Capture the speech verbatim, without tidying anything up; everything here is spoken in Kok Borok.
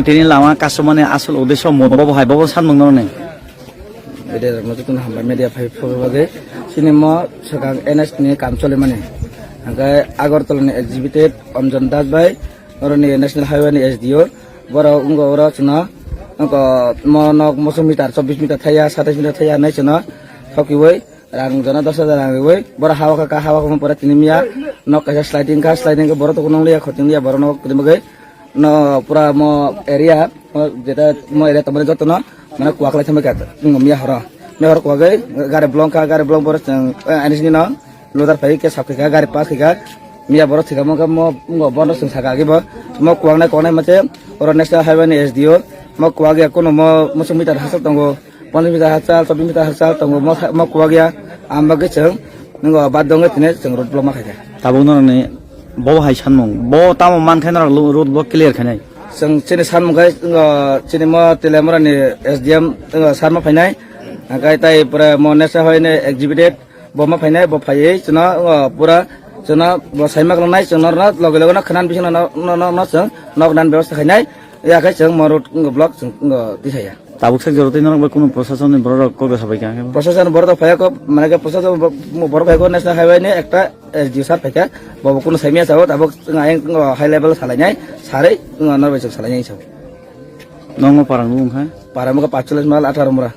Tini lama kasumani asol uddesho mo bo hai, bo sanmung norni. Media rokno jotono hambai, media phai phobagwi. Chini mo swkang N S ni kam cholimani. Hwnkhe Agartala ni executive Omjon Das bai, oroni National Highway ni S D O, borok wngkha oro chwngno, wngkha mo nok mosok meter, chobbish meter thaiya, satais meter thaiya hinwi chwngno thokiwi rang jona dos hajar rang riwi, borok hawa kha, hawa kha pore tini miya nok kaisa sliding kha, sliding khe borok tongwi nang liya, khoching liya, borok nok kwrwi bagwi. No pura mo area, mo jeta mo area tamani joto no, mane kuak lai thangbai ka, ngo miya horo. Miya horo kuak gai, gari blong ka, gari blong boro chwng, eh, anis ni no, loader pai ke sap kha, gari pass kha, miya boro thika mo ka mo, ngo bono chwng saka agi bo, mo kuak nai kuak nai mache, oro National Highway ni S D O, mo kuak ya kono mo, mo sung meter hasal tongo, ponchas meter hasal, chobbish meter hasal tongo, mo, mo kuak ya, ang bagwi chwng, ngo bad dong tine chwng road block ma kha kha. Tabuk norok ni Bo hai sanmung, bo tamo man khe norok lu-, road block clear khainai? Chwng chini sanmung khe, uh, chini mo Teliamura ni S D M, uh, sar ma phainai. Hwnkhe tai pore mo National Highway ni executive bo ma phainai, bo phaiwi chwngno, uh, pura chwngno bo sai ma kwlangnai, chwng norno loge loge no khna bisingo no, no, no, no chwng nok nan bebostha khainai. Ya khe chwng mo road, uh, block chwng, uh, tisaya. Tabuk sak jora tei norok bai kunu proshasonni borok rok kok sabai kha khe? Proshasonni borok rok phai kok, mane khe proshasonni bo-, borok phai kok National Highway ni ekta S D O sir phai kha, bo bo kunu saimya sao, tabuk ayang high level salainai, sarwi norok bai chwng salainai sao. Nokno parang nung kha? Parang kha paanch chollish mile atharo mura.